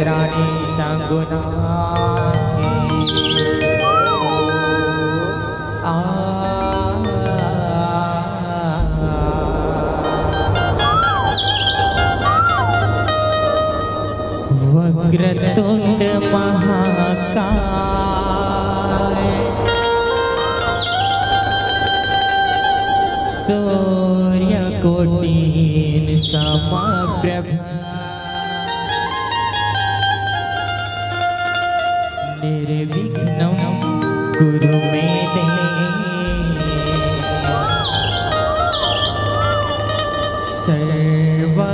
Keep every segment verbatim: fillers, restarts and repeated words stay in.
रानी चांगुना के। आ, वक्रतुंड महाकाय, सूर्यकोटिन समप्रभ। निर्विघ्नं कुरु मे देव। सर्वकार्येषु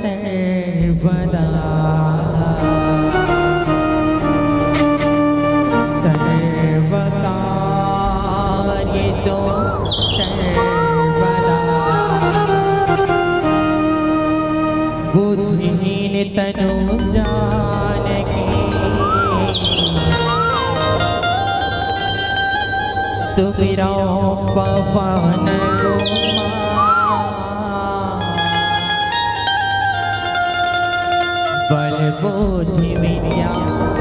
सर्वदा। सर्वकार्येषु सर्वदा। बुद्धिहीन तनु जान के, सुमिरौ पवन कुमार। बल बुद्धि विद्या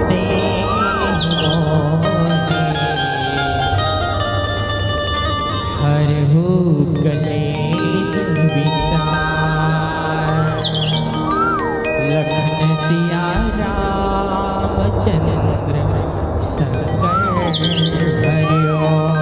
देहु मोहि, हरहु कलेश विचार। लखन सिया रामचंद्र शंकर हरि ओम।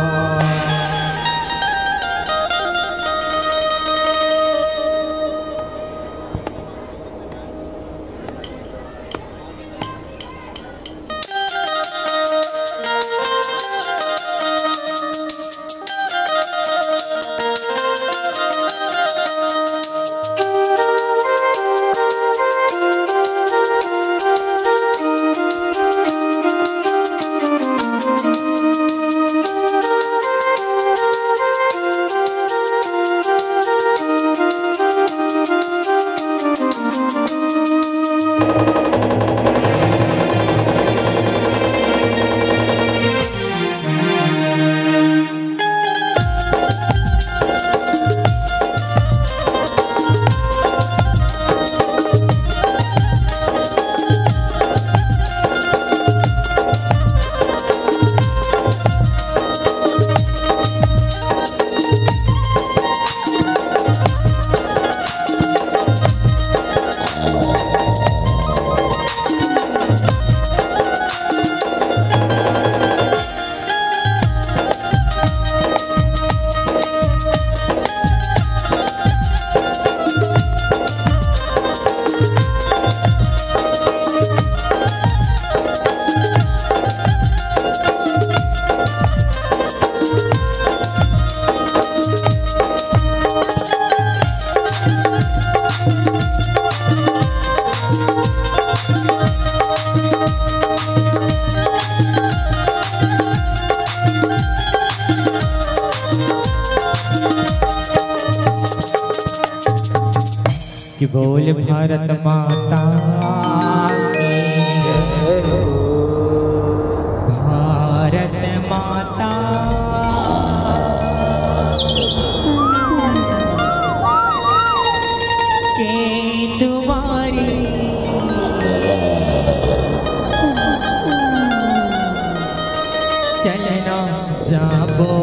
कि बोल भारत माता की जय हो। भारत माता के दुआरी चलना जाबो।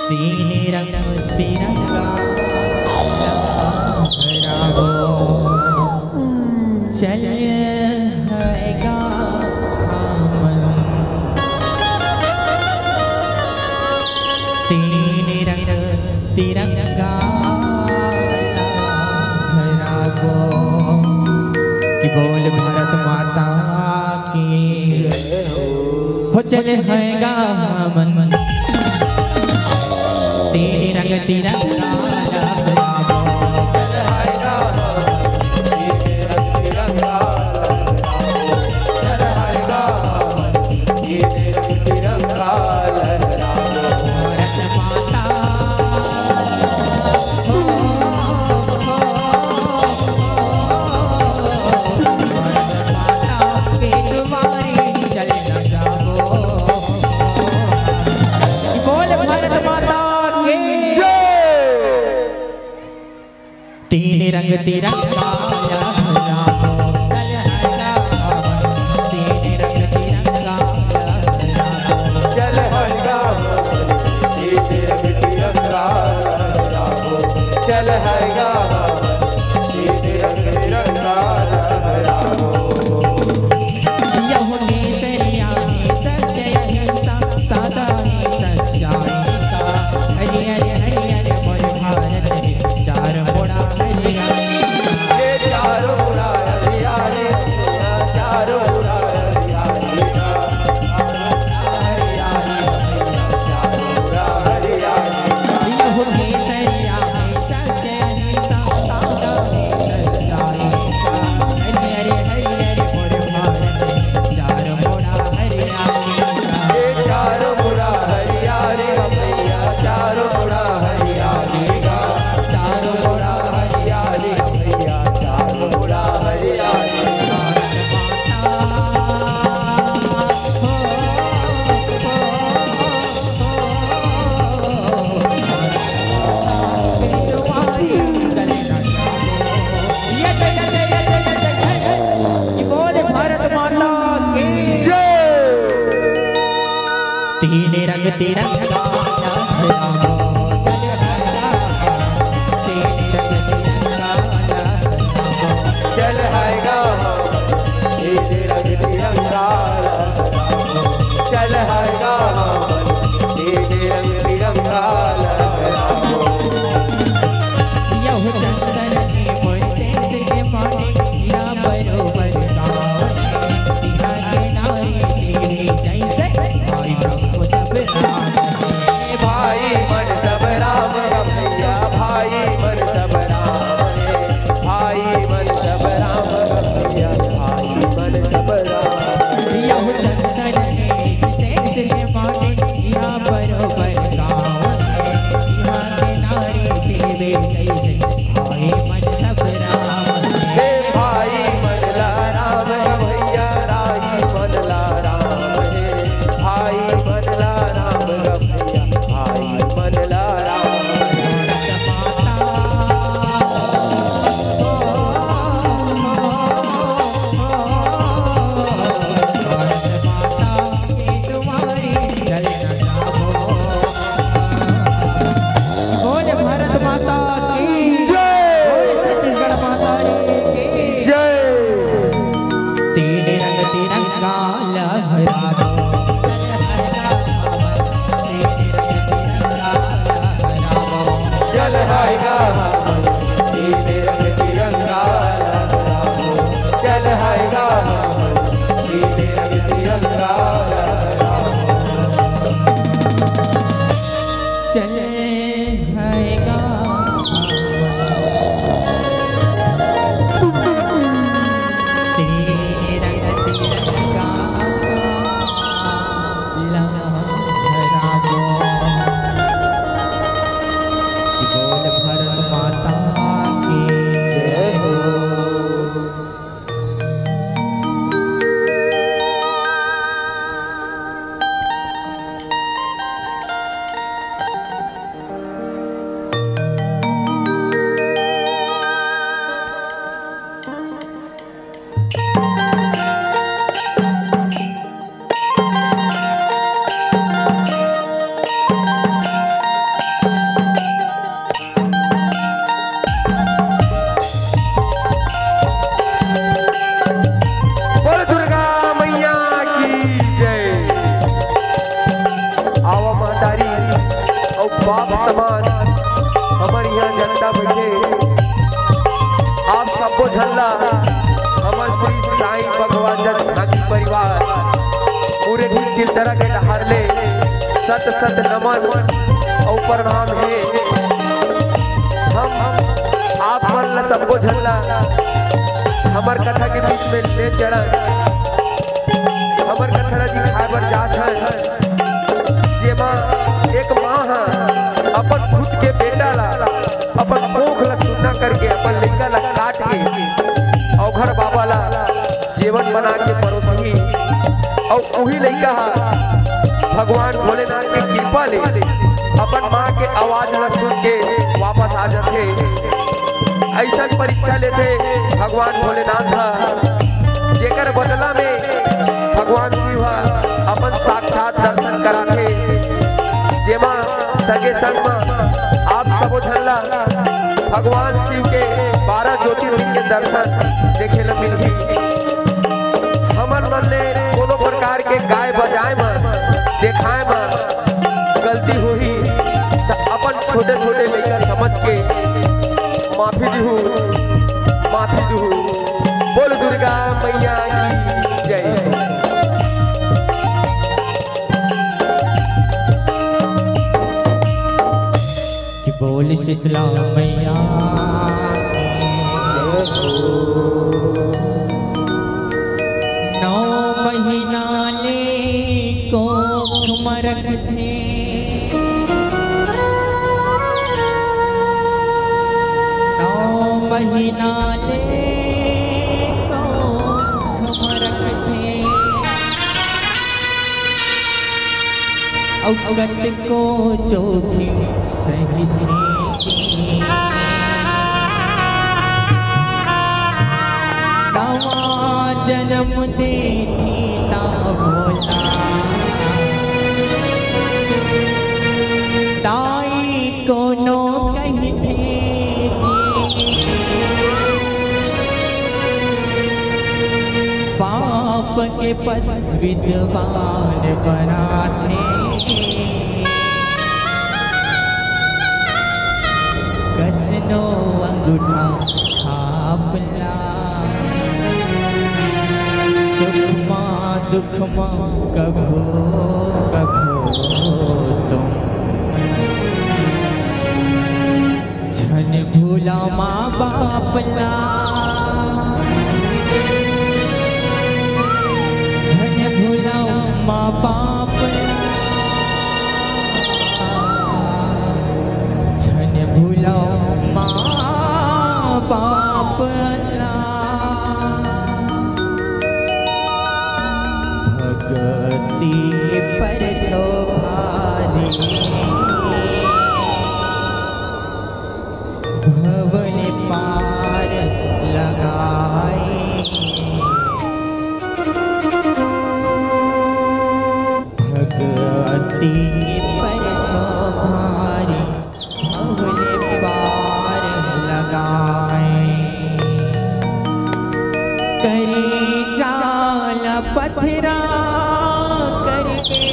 तीन रंग तिरंगा लहराबो। चल हैगा हमन तीन रंग तिरंगा लहराबो। कि बोल भारत माता की। हो चल हैगा हमन तीन रंग तिरंगा लहराबो। बोल भारत माता की। तीन रंग तिरंगा लहरावो, चल हर गाँव। तीन रंग तिरंगा लहरावो, चल हर गाँव। तीन रंग तिरंगा लहरावो, चल हर गाँव। तीन रंग तिरंगा लहरावो। यह केसरिया में सत्य अहिंसा, सदा ही सच्चाई का। हरियर हरियर मोर भारत है, चारों ओरा हरियाली का। ये चारों ओरा हरियाली, चारों ओरा हरियाली का। हरियाली, चारों ओरा हरियाली का। यह केसरिया में सत्य अहिंसा, सदा ही सच्चाई का। हरियर हरियर मोर भारत है, चारों ओरा हरियाली का। ए चारों ओरा हरियाली गा भैया, चारों ओरा हरियाली गा। चारों ओरा हरियाली गा भैया, चारों ओरा हरियाली गा। ये बोले भारत माता की जय। तीन रंग तिरंगा लहरावो, चल हर गाँव। तीन रंग तिरंगा लहरावो, चल हर गाँव। तीन रंग तिरंगा लहरावो, चल हर गाँव। तीन रंग तिरंगा लहरावो। यहू चंदन में मोर देश के माटी, या बरोबर गाँव है। यहाँ के नारी देवी जैसे भाई प्रभु सब राम है। भाई मन सब राम है भैया, भाई मन सब राम है। भाई मन सब राम है भैया, भाई मन सब राम है। यहू चंदन में देश के माटी, या बरोबर गाँव है। यहाँ के नारी देवी जैसे भाई मन सब राम है। हे भाई मन ला राम है भैया, राई मन ला राम है। भाई मन ला राम है भैया, भाई मन ला राम है। बोले भारत माता की जय। बोले छत्तीसगढ़ माता की जय। तीन रंग तिरंगा लहरावो। चल हर गाँव, तीन रंग तिरंगा लहरावो। चल हर गाँव, तीन रंग तिरंगा लहरावो। चल हर गाँव, तीन रंग तिरंगा लहरावो। बोल भारत माता की जय हो। बोल दुर्गा मैया की जय। आवा महतारी अउ बाप समान हमर इहाँ जनता बइठे, आप सबो झन ला हमर श्री साईं भगवान जन झांकी परिवार पूरे भी चिलतरा के डहार ले सत सत नमन अउ प्रणाम हे। हम आप मन ला सबो झन ला हमर कथा के बीच में ले चलत हमर कथा ला दिखाए बर जात हन, जेमा एक माँ ह अपन खुद के बेटा ला, अपन कोख ला सुन्ना करके, अपन लइका ला काट के औघड़ बाबा ला जेवन बना के परोसही, अउ उही लइका ह भगवान भोलेनाथ के कृपा ले अपन माँ के आवाज ला सुन के वापस आ जाथे। अइसन परीक्षा लेथे भगवान भोलेनाथ ह, जेकर बदला में भगवान शिव ह अपन साक्षात दर्शन कराथे, जेमा सगे संग म आप सबो झन ला भगवान शिव के बारह ज्योतिर्लिंग के दर्शन देखे ल मिलही। हमन मन ले कोनो प्रकार के गाय बजाए म, देखाए म गलती होही त अपन छोटे छोटे लइका समझ के माफी दिहू, माफी दिहू। बोल दुर्गा मैया की जय। कि बोल शीतला मैया की जय हो। नौ महीना ले कोख म रखथे, नौ महीना ले कोख म रखथे। अउ कतको जोखिम सहिथे, नवा जनम देथे ता भोला। दाई कोनो कहिथे जी, पाप के पत विद्वान बनाथे। कस नो अंगूठा छाप ला, सुख मा दुख मा कभू कभू तुम। झन भूला माँ बाप ला, झन भूला माँ बाप ला, झन भूला माँ बाप ला। भगती पर शोभा रे, भवन पार लगाए। भगती पर शोभा रे, भवन पार लगाए। करे चाल पथरा करके,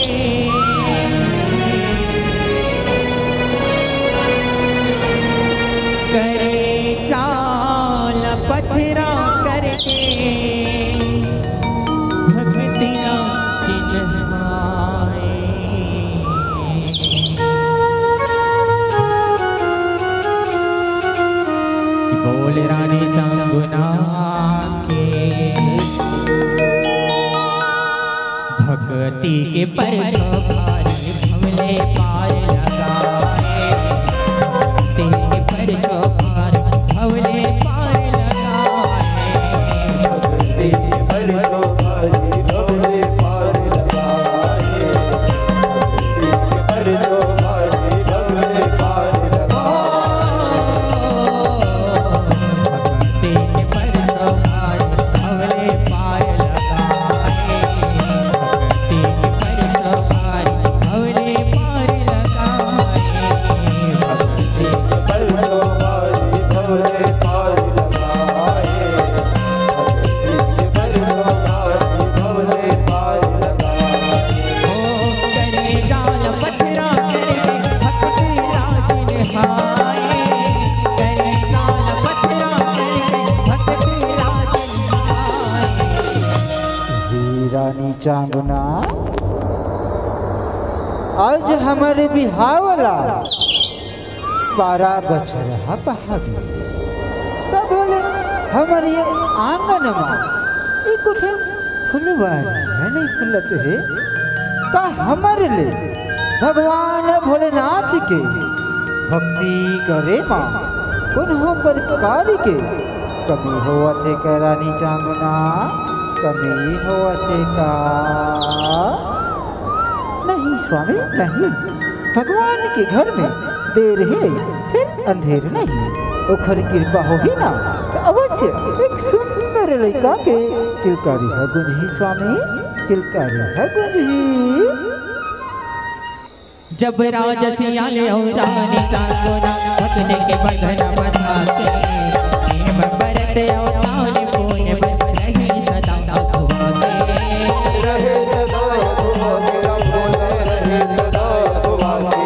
करे चाल पथरा करके, भगतिया चिन्हाए। बोल रानी चांगुना के। भक्ति के परछो भारी भवले पार लगाए। भक्ति के परछो भारी भवले पार लगाए। भक्ति के परछो भारी भवले पार लगाए। रानी चांदना, आज हमर बिहाव ला बारह बछर ह पहागे। तब ले हमर ये आंगन म एको ठन फुलवा नइ फुलत हे। का हमर ले भगवान भोलेनाथ के भक्ति करे म कोनो प्रकार के कमी होवत हे का रानी चांदना? कमी होवत हे का? नहीं स्वामी, नहीं। भगवान के घर में देर हे, फिर अंधेर नहीं। ओखर कृपा होही ना, त अवश्य एक सुंदर लइका के किलकारी ह गुंजही स्वामी, किलकारी ह गुंजही। जब राजा सियाल अउ रानी चांदोना भक्ति के बंधन बंधा के, नेम बरत अउ दान पुण्य रही सदा अगुआ के। रहे सदा अगुआ के, रहे सदा अगुआ के।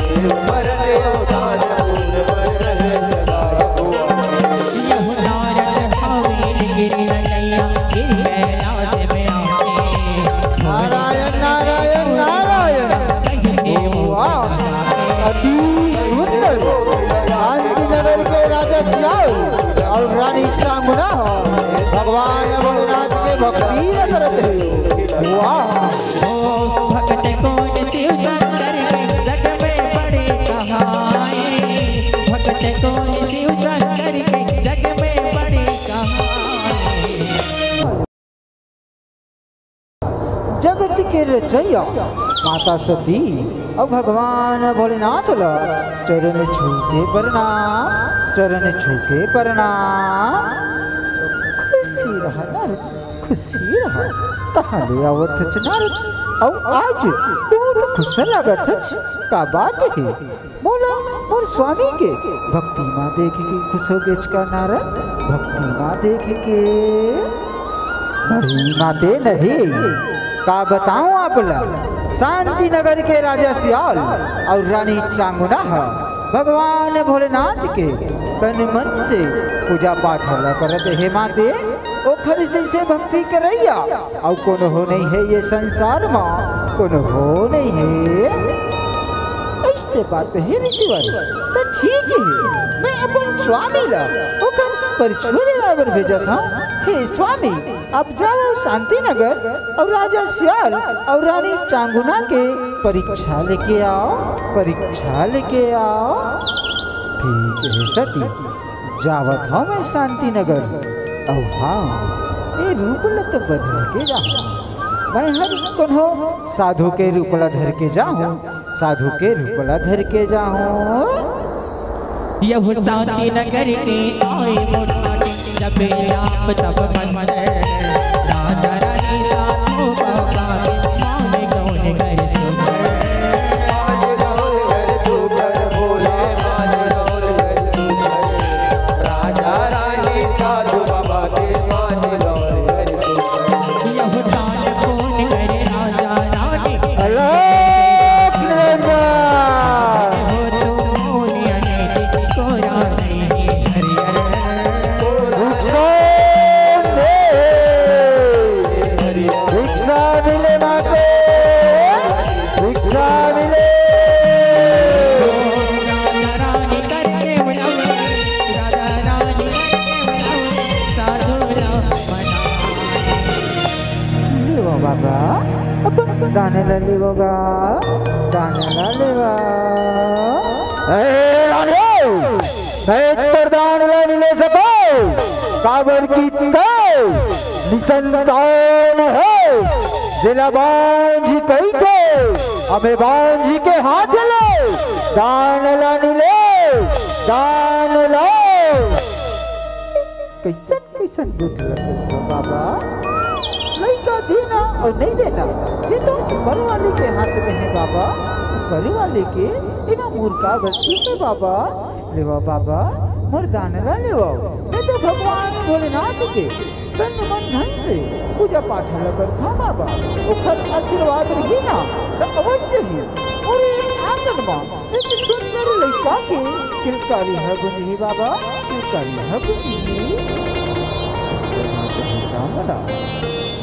नेम बरत अउ दान पुण्य रहे सदा अगुआ के। यहू नारद हवेली गिर ललैया, गिर कैलाश में आके। नारायण, नारायण, नारायण। वाह, अति सुंदर। शांति नगर के राजा सियाल अउ रानी चामुंडा ह भगवान भोलेनाथ के भक्ति करत हे। वाह। ओ भक्त कौन शिव शंकर के जग में बड़े कहाए, भक्त कौन शिव शंकर के जग में बड़े कहाए। जगत के रचइया माता सती अउ भगवान भोलेनाथ ल चरण छू के प्रणाम, चरण छू के प्रणाम। खुशी रहा नारद, खुशी रहा। कहाँ ले आवत हच नारद? अउ आज बहुत खुश लागत हच, का बात हे? मोला मोर स्वामी के भक्ति मा देख के खुश हो गेच का नारद? भक्ति मा देख के? नहीं माते नहीं, का बताऊं आप ला, शांति नगर के राजा सियाल अउ रानी चांगुना ह भगवान भोलेनाथ के तन मन से पूजा पाठ ला करत हे माते। ओखर जइसे भक्ति करइया अउ कोनो हो नहीं हे ये संसार मा, कोनो हो नहीं हे। अइसे बात हे ऋषिवर, त ठीक हे, मैं अपन स्वामी ला ओकर परीक्षा लेवाय बर भेजत हंव। हे स्वामी, आप जावव शांति नगर अउ राजा सियाल अउ रानी चांगुना के परीक्षा लेके आवव, परीक्षा लेके आवव। ठीक हे सती, जावत हंव मैं शांति नगर। अउ हाँ, ए रूप ल तो बदल के जाहूं। मैं हर कोनो साधु के रूप ल धर के जाहूं, साधु के रूप ल धर के जाहूं। यहू शांति नगर के आए मोटा, जब आप तब मंदर, राजा रानी साधु बाबा के मान कौन कर सुंदर। राजा रानी साधु बाबा के मान गौर। यहू दान पुण्य करे राजा रानी। अलख निरंजन। हो तो मोर अनैतिक कोरा नहीं हरियर। भिक्षा दे। भिक्षा मिले माते। भिक्षा मिले। राजा रानी करके बुलाओ, राजा रानी करके बुलाओ, साधु राम बना। लेवा बाबा, अपन दान ला लेवा गा, दान ला लेवा। ए रानी, मैं तोर दान ला नइ ले सकंव, काबर कि तैं निसंतान हस, जेला बांझ कहिथे, अमे बांझ के हाथ ले दान ला नइ ले, दान ला। कइसन कइसन बुद्धि लगत हो बाबा? लइका देना अउ नइ देना, ये तो ऊपर वाले के हाथ में हे बाबा, ऊपर वाले के। एमा मोर का गलती हे बाबा? लेवा बाबा, मोर दान ला लेवा। मैं तो भगवान भोलेनाथ के तन मन धन से पूजा पाठ ला करथंव बाबा, ओखर आशीर्वाद रही ना, त अवश्य ही मोर आंगन मा एक सुंदर लइका के किलकारी ह गुंजही बाबा, किलकारी ह गुंजही।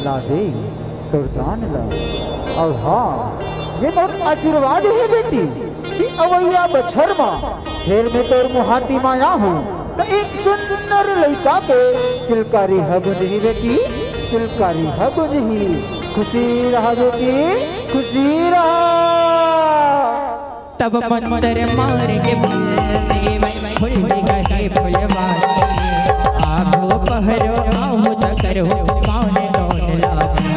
ला दे तोर दान ला। अउ हाँ, ये मोर आशीर्वाद हे बेटी, कि अवइया बछर मा फेर मैं तोर मुहाटी मा आहूं, त एक सुंदर लइका के किलकारी ह गुंजही बेटी, किलकारी ह गुंजही। खुशी रहा बेटी, खुशी रहा। तब मंतर मार के बलदेव फूल गए फुलवारी। आगो पहरो आहूं त करहूं पावन कौन लाभारी।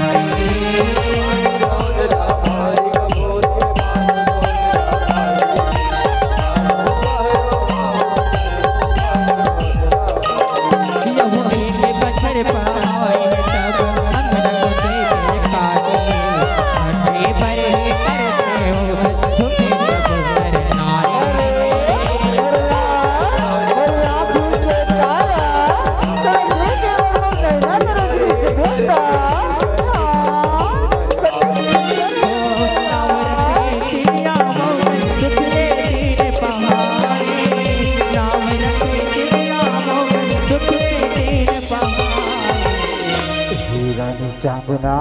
गुना,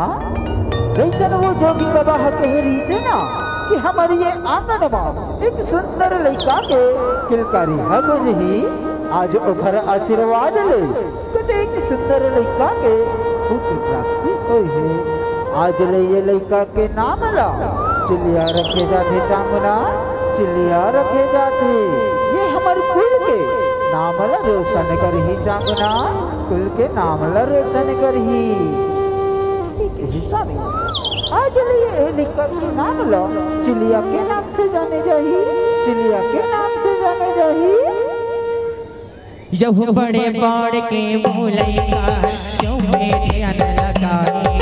जइसन वो जोगी बाबा ह कहे रहिसे ना कि हमर ये आंगन म एक सुंदर लइका के किलकारी ह गुजही, आज ओखर आशीर्वाद ले कतेक सुंदर लइका के पुत्र प्राप्ति होय हे। आज ले ये लइका के नाम ला चिलिया रखे जाथे चांगना, चिलिया रखे जाथे। ये हमर कुल के नाम ला रोशन करही चांगना, कुल के नाम ला रोशन करही। ठीक हे स्वामी, आज ले ये लइका के नाम ला चिलिया के नाम से जाने जाही, चिलिया के नाम से जाने जाही। यहू बड़े बाढ़ के मुँह लइका, क्यों में ध्यान लगाए।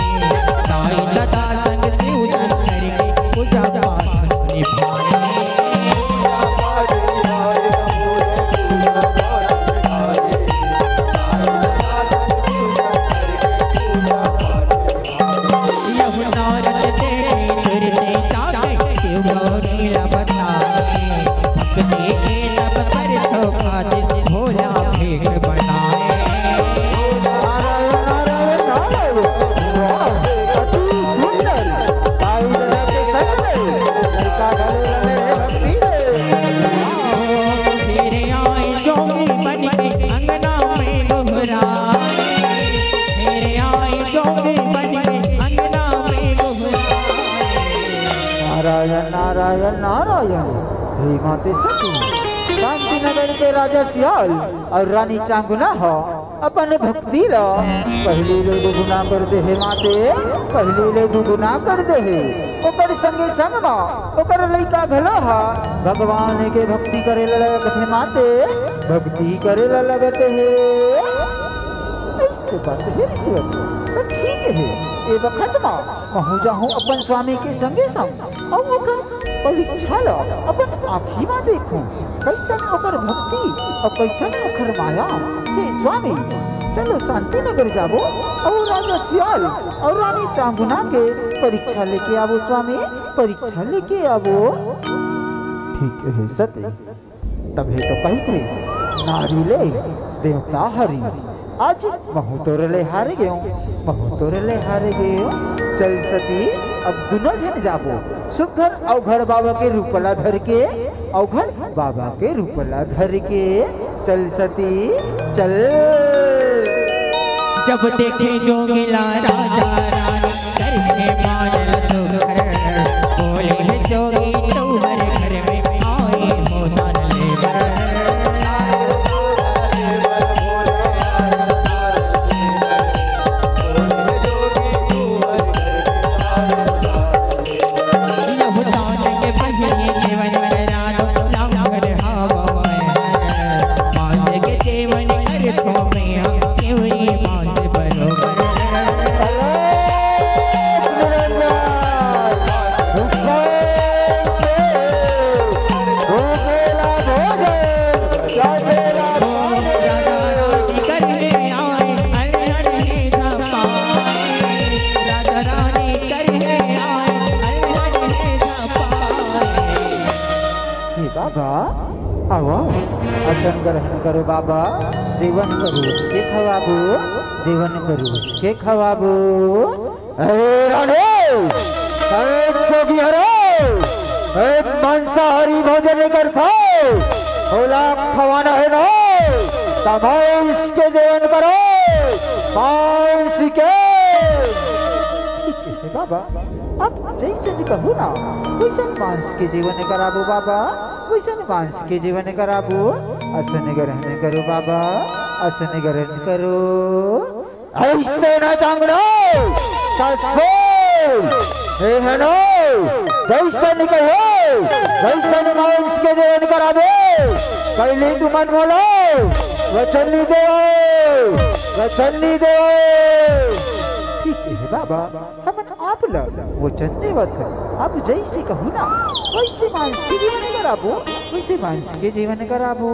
दाई ददा संग शिव शंकर के पूजा पाठ निभाए। यहू नौरत तेरे तुरते जागे, शिव गौरी ला बताए। भक्ति के तब पर चौका दे, भोला भेंट बनाए। नारायण, नारायण, नारायण। वाह, अति सुंदर। भाई बहन के संग में लड़का घलो लगे हे भक्ति में। फिर आए जोगी बन के अंगना में गोहराए। फिर आए जोगी बन के अंगना में गोहराए। नारायण, नारायण, नारायण। हे माते सती, शांति नगर के राजा सियाल अउ रानी चांगुना ह अपन भक्ति ला पहिली ले दुगुना कर दे हे माते, पहिली ले दुगुना कर दे हे। ओकर संगे संग म ओकर लइका घलो ह भगवान के भक्ति करे ला लगत हे माते, भक्ति करे ला लगत हे। अइसे बात हे रे जीवन, त ठीक हे। ए बखत म महूँ जाहूँ अपन स्वामी के संगे संग, अउ ओकर परीक्षा ल अपन आँखी म देखहूँ, कइसन ओकर भक्ति अउ कइसन ओकर माया। हे स्वामी, चलो शांति नगर जाबो अउ राजा सियाल अउ रानी चांगुना के परीक्षा लेके आबो स्वामी, परीक्षा लेके आबो। ठीक हे सती। तभे तो कहिथे, नारी ले देवता हरी। आज महूँ तोर ले हार गेंव, महूँ तोर ले हार गेंव। चल सती, अब दुनों झन जाबो सुघर अवघड़ बाबा के रूप ला धर के, अवघड़ बाबा के रूप ला धर के। चल सती, चल। जब देखे जोगिला राजा रानी, करके मानल सुघर, बोले हे जोगी तुम्हरे घर में आए हो दान लेबर। हे बाबा, आवा, आसन ग्रहण करो बाबा, जेवन परोस के खवाबो, जेवन परोस के खवाबो। अरे रानी, अरे जोगी हरे, अरे मांसाहारी भोजन करथो, ओला खवाना हे ना, त मांस के जेवन करो, मांस के। हे बाबा, अब जइसन कहू ना, वइसन मांस के जेवन कराबो बाबा, वइसन मांस के जेवन कराबो। आसन ग्रहण करो बाबा, आसन ग्रहण करो। अइसे ना चांगना, ससुर, हे हनो, जइसन कहो, वइसन मांस के जेवन कराबो। पहिली तुमन मोला वचन नइ देवव, वचन नइ देवव। ठीक हे बाबा, हमन आप ल वचन देवत हन, आप जइसे कहू ना, वइसे मांस के जेवन कराबो, वइसे मांस के जेवन कराबो।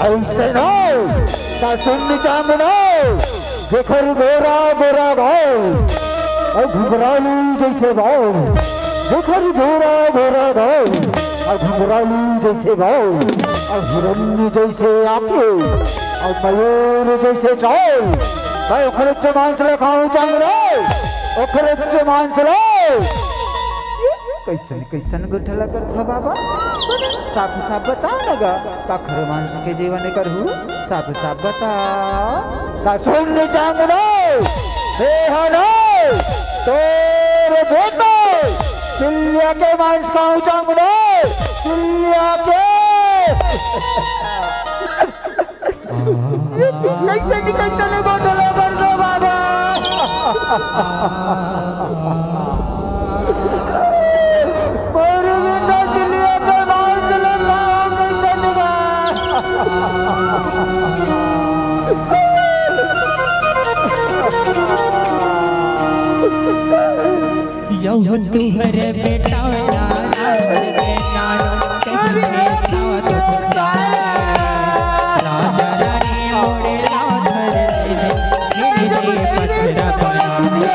अइसे नइ, त सुन चांगना, जेखर गोरा गोरा गाल, अउ घुघरालू जइसे बाल, जेखर गोरा गोरा गाल, अउ घुघरालू जइसे बाल, अउ हिरन जइसे आँखी, अउ मयूर जइसे चाल, मैं ओखरे मांस ल खाहूँ चांगना। ओखरे मांस लो। कइसन कइसन गोठला करथो बाबा? साफ साफ बताव न गा, काखर मांस के सेवन करहूं? साफ साफ बताव। त सुन रे चांगड़ो, ए हनो, तोर बेटा चिल्लिया के मांस खाहूं चांगड़ो, चिल्लिया के। कइसे निकलता नहीं बोतल भर दो बाबा। और भी दस लिए तो मार चलो, कइसे निकल। यहू तुहर बेटा नाराज के नानो, तेरे साथ सारा। राजा रानी मोड़े लाओ धर दे, मेरे पथरा बना दे।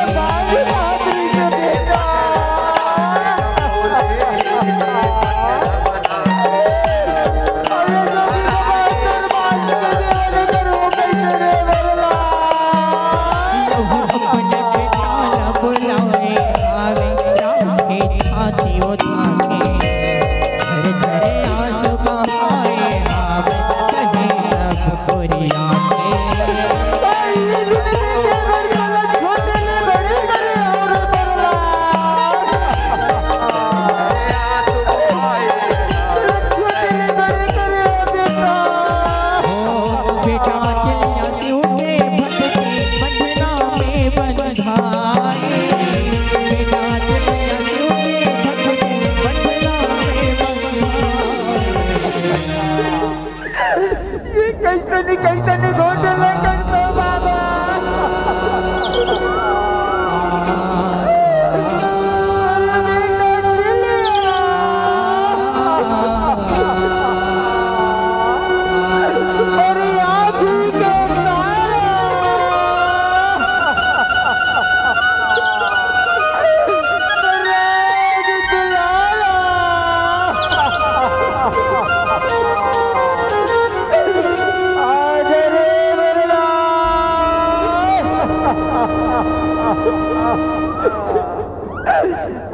ये कइसे नहीं, कइसे नहीं घोटाला करता बाबा। अरे बेटा, चिल्लिया। अरे आँखी के तारा। अरे दुलारा। आज रे बरदा।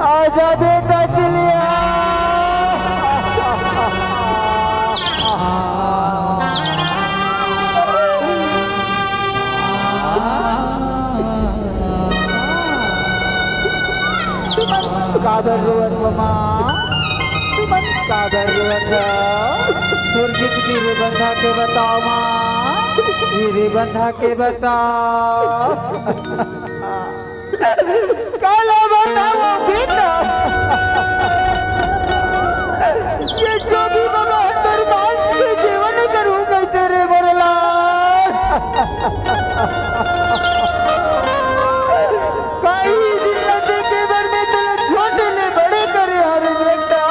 आजा बेटा चिल्लिया। तुमन काबर रोवत हो माँ? तुमन काबर रोवत हो? सुरजीत जी रे बंधा के बताओ माँ, जी रे बंधा के बताओ। काला बताओ बेटा, ये जो भी बाबा हंटर मांस के सेवन करूं कइसे रे मोर लाल। कई दिन न देखे बर में तोला छोटे ले बड़े करे हरे बेटा।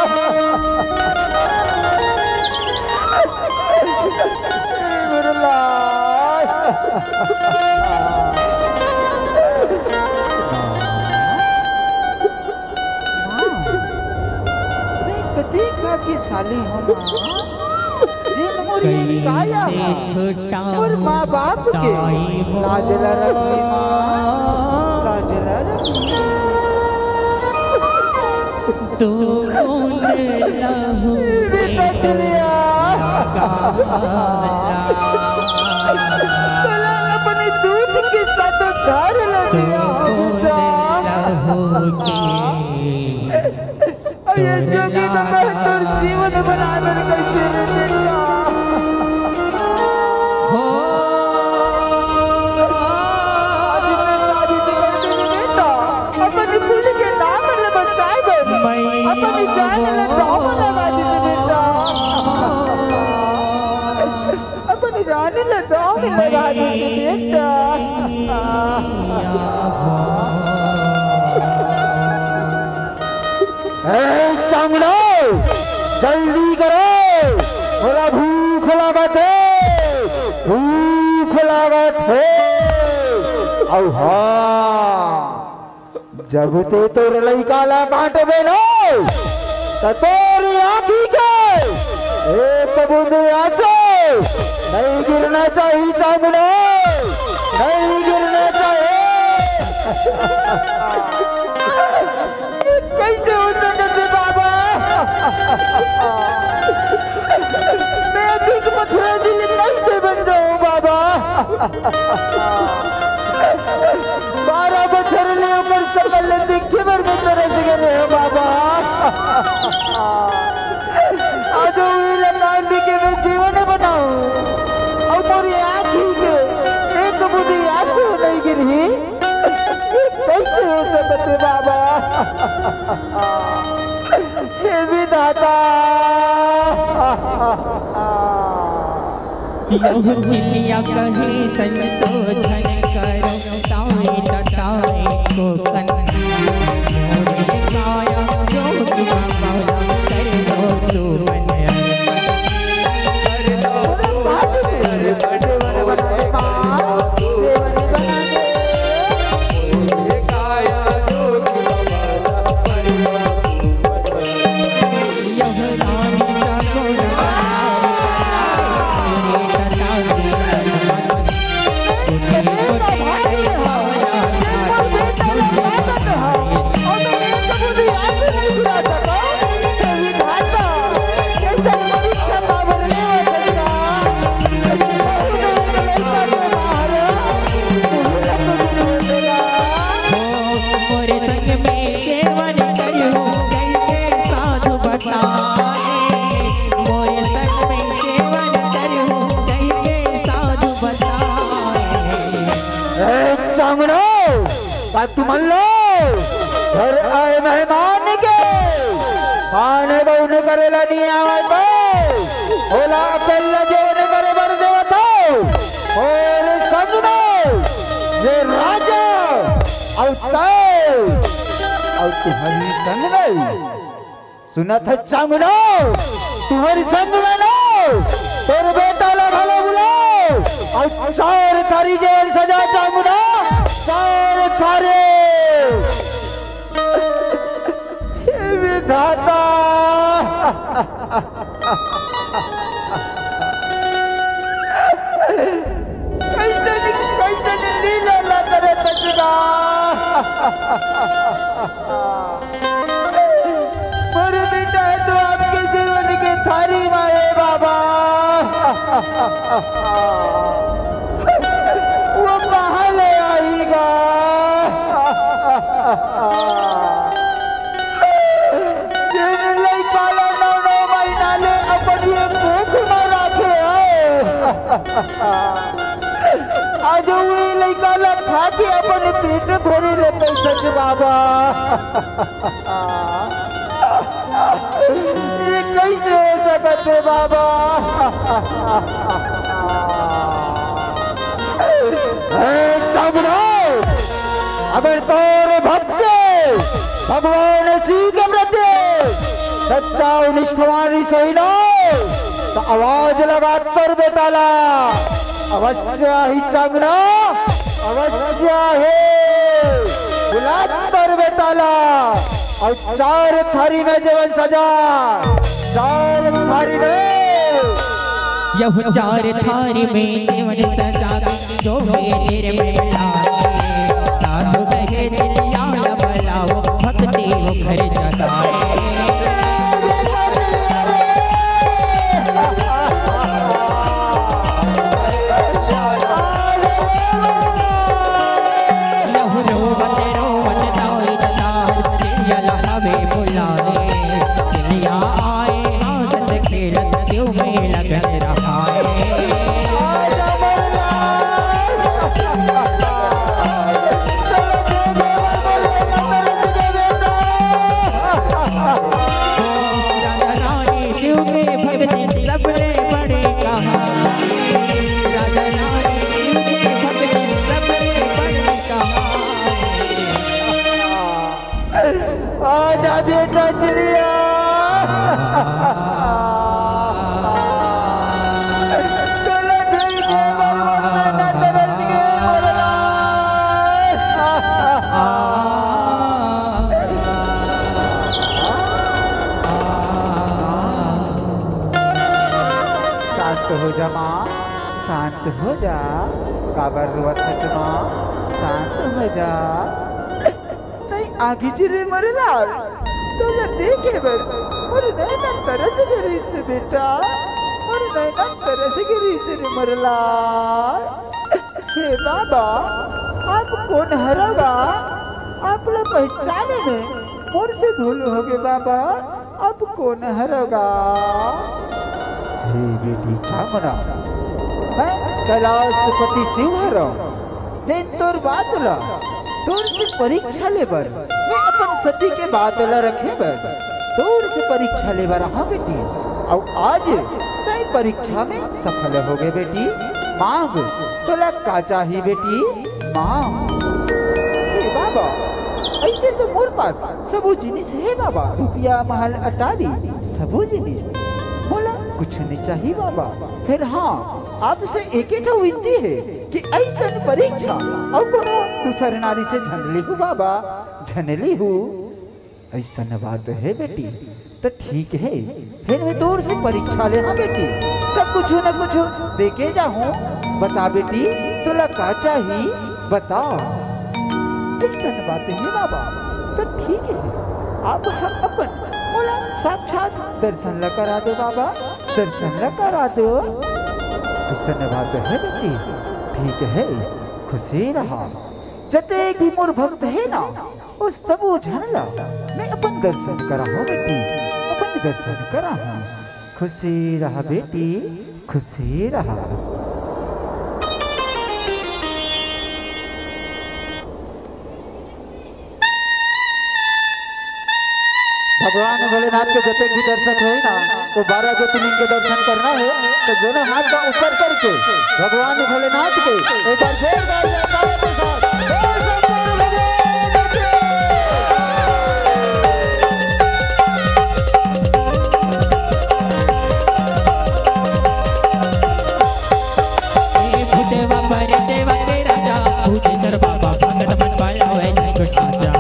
मोर लाल। हाँ। देख, देख के साली हम, जेन मोर ये काया हा, मोर माँ बाप के लाज ला रखी माँ, लाज ला रखी। तू कौन लहू बेटा चिल्लिया। चला अपने दूध के साथ धार ले लिया बेटा। अरे जोगी तो मैं तोर जीवन बना कर कैसे रे बेटा। हो। आज इतने शादी बिगड़ गई बेटा। अपनी कुल के नाम ले बचाए गए। अपनी जान ले दाव लगा दी बेटा। अपनी जान ले दाव लगा दी बेटा। ए, चांगड़ो, जल्दी करो, मोला भूख लागत हे, भूख लागत हे। अउ हाँ, जब ते तोर लइका ला काटबे न, त तोर आँखी के एक बूंद आंसू नहीं गिरना चाहिए चांगड़ो, नहीं गिरना चाहिए। कैसे हो सकत हे बाबा? मैं अभी के मथुरा जिले कैसे बन जाऊं बाबा? बारह बछर ले ओकर सकल ल देखे बर मैं तरस गे रेहेंव बाबा। आज उही ल कांद के मैं जीवन बनाऊं, अउ मोर आँखी के एक बूंदी आंसू नइ गिरही। कैसे हो सकत हे बाबा? हे विधाता। यहु चितिया कहे संशोधन करो, ताए तताए को कन। मोरे काया जोग माया कर दो तू मन। मोरे संग में केवन करहु कहिके साधु बताए। मोरे संग में केवन करहु कहिके साधु बताए। ए चांगड़ो, का तुमन ला घर आए मेहमान के पान बउन करे ला नइ आवत हे? ओला अकेल्ला जेवन करे बर देवत हव। अउ संग में ये राजा अउ तैं अउ तुम्हर संग में, सुनत हस चांगड़ो, तुम्हर संग में ना तोर बेटा ला घलो बुलाव अउ चार थारी जेवन सजा चांगड़ो, चार थारी। हे विधाता। कइसन, कइसन लीला ला करे सजना। मोर बेटा हे तो आपके जेवन के थारी म हे बाबा। वो कहाँ ले आही गा? जेन लइका ला नौ नौ महीना ले अपन ये कोख म राखे हव, आज उही लइका ला खा के अपन पेट भरे ले कइसे बाबा? ये कइसे हो सकत हे बाबा? हे चांगड़ो, अगर तोर भक्ति भगवान शिव के प्रति सच्चा अउ निष्ठावान रहिस होही ना, त आवाज लगा तोर बेटा ला। अवश्य आही चांगड़ो, अवश्य आही। बुला तोर बेटा ला। अउ चार थारी में जेवन सजा, चार थारी में। यहु चार थारी में जेवन सजा, जो मेरे में लाए। साधु कहे दिल लाल बलाओ, भक्ति मुखर जगाए। राजा रानी शिव के भक्ति सबले बड़े कहानी। राजा रानी शिव के भक्ति सबले बड़े कहानी। आजा बेटा चिड़िया। तोला दिल के भगवान ना तरस के बोलना। शांत हो जा माँ, शांत हो जा। काबर रोवत हस माँ? शांत हो जा। तैं आगे चिरे मरला, तोला देखे बर मोर नैना तरस गे रिहिस बेटा, मोर नैना तरस गे रिहिस रे मरला। हे बाबा, आप कोन हरव गा? आप ला पहचाने में मोर से भूल होगे बाबा, आप कोन हरव गा? हे बेटी कामना, मैं कैलाशपति शिव हरव, जेन तोर बात ला, तोर से परीक्षा ले बर, मैं अपन सती के बात ला रखे बर तोर से परीक्षा ले बर आहूं बेटी। अउ आज तैं परीक्षा में सफल होगे बेटी। मांग, तोला का चाही बेटी? मांग। हे बाबा, अइसे तो मोर पास सबो जिनिस हे बाबा, रुपया, महल, अटारी, सबो जिनिस। मोला कुछु नइ चाही बाबा। फेर हां, आपसे एके ठो विनती हे कि अइसन परीक्षा अउ कोनो दूसर नारी से झन लिहू बाबा, झन लिहू। अइसन बात हे बेटी, त ठीक हे, फेर मैं तोर से परीक्षा लेहूं बेटी। त कुछु न कुछु देके जाहूं। बता बेटी, तोला का चाही, बता। अइसन बात हे बाबा, त ठीक हे, आप ह अपन मोला साक्षात दर्शन ला करा दो बाबा, दर्शन ला करा दो। अइसन बात हे बेटी, ठीक हे, खुशी रहा। जतेक भी मोर भक्त हे ना, ओ सबो झन ला मैं अपन दर्शन कराहूं बेटी, अपन दर्शन कराहूं। खुशी रहा बेटी, खुशी रहा। भगवान भोलेनाथ के जतेक भी दर्शन होही ना, वो बारह ज्योतिर्लिंग के दर्शन करना हे, त दोनों हाथ ला ऊपर करके भगवान भोलेनाथ के एक बार जोरदार जयकारा के साथ बोल शंकर भगवान की। भूतेवा परेतेवा के राजा, भूतेश्वर बाबा भगत मन पाया वै झंझट आजा।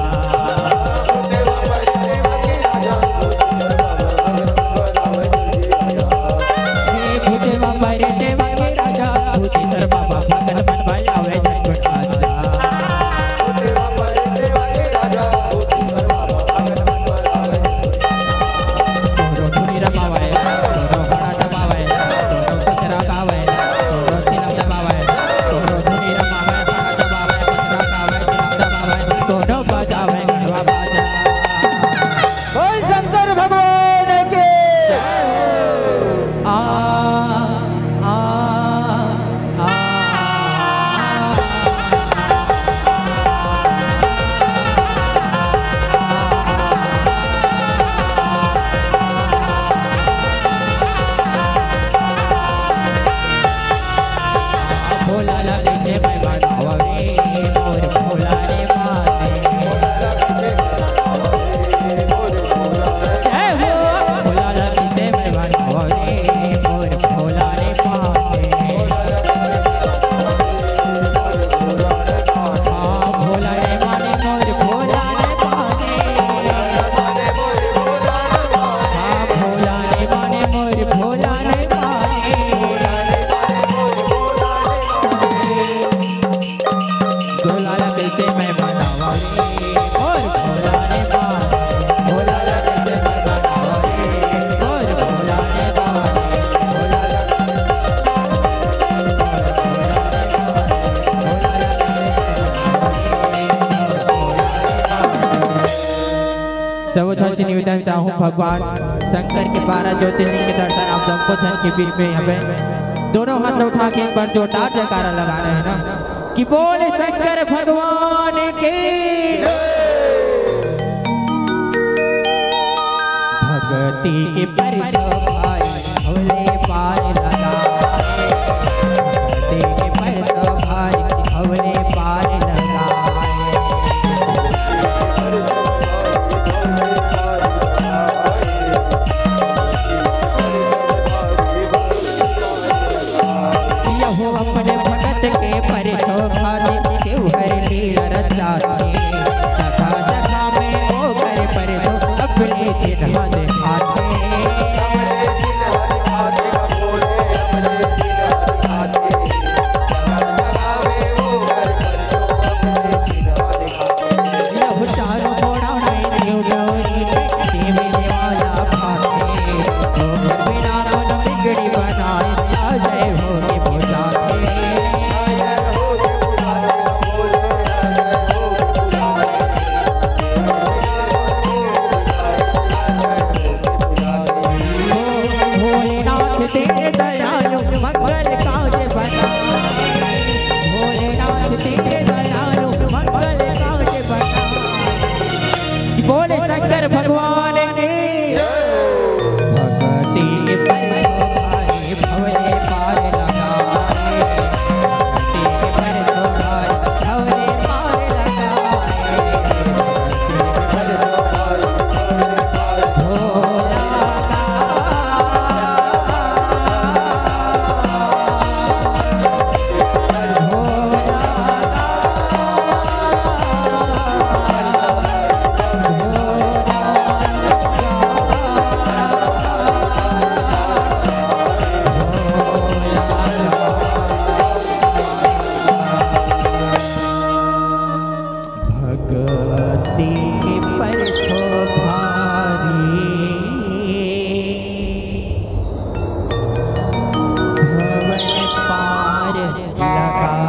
हे भूतेवा परेतेवा के राजा, भूतेश्वर बाबा भगत मन पाया वै झंझट आजा। तोरो धुनी रमावै, तोरो हरा जमावै, तोरो कचरा गावै, तोरो चिलम दबावै, तोरो धुनी रमावै, हरा जमावै, कचरा गावै, चिलम दबावै, तोरो बजावै गढ़वा बाजा। बोल शंकर भगवान की। आ, आ, आ, आ। भोला ला कइसे मैं मनावं रे, मोर भोला रे माते। जय हो। भोला ला कइसे मैं मनावं रे, मोर भोला रे माते। हाँ, भोला रे माने मोर भोला रे माने। हाँ, भोला रे माने मोर भोला रे माने। भोला ला कइसे मैं मनावं रे, मोर भोला रे माने। भोला ला कइसे मैं मनावं रे, मोर भोला रे माने। भोला ला सबो झन से निवेदन चाहूं, भगवान शंकर के बारह ज्योतिर्लिंग के दर्शन आप सबो झन के बीच में हवे। दोनों हाथ उठा के एक बार जोरदार जयकारा लगा रहे हैं ना कि बोल शंकर भगवान की। भक्ति के परचो भाई हवले पार लगाए, भक्ति के परचो भाई हवले पार लगाए। यहो अपने भगत के परचो खातिर शिव हरि लीला रचाथे। जगह जगह में ओकर परचो अपने चिन्ह दिखाथे। दयालु मंगल काज बनाए। भोलेनाथ तेरे दयालु मंगल काज बनाए। बोले शंकर भगवान की। भगती के परछो भारी भवले पार लगाए। भगती के परछो भारी भवले पार लगाए। भगती के परछो भारी, भवन पार लगाए।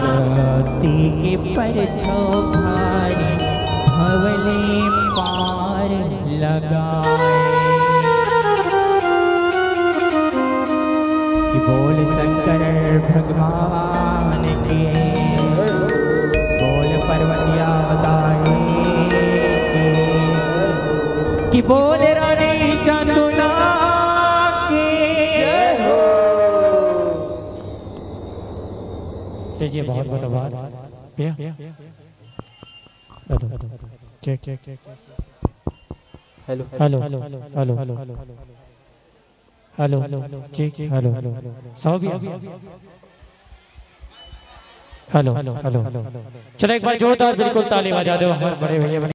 भगती के परछो भारी, भवले पार लगाए। कि बोल शंकर भगवान के, बोल पार्वतिया माता की, कि बोल रानी चंदना की। जी, बहुत बहुत आभार भैया। Hello, check, check, check. Hello. Hello, hello, hello, hello. Hello, check, hello. सब भैया। Hello, hello. चलो, एक बार जोरदार बिल्कुल ताली बजा दो हमारे बड़े भैया।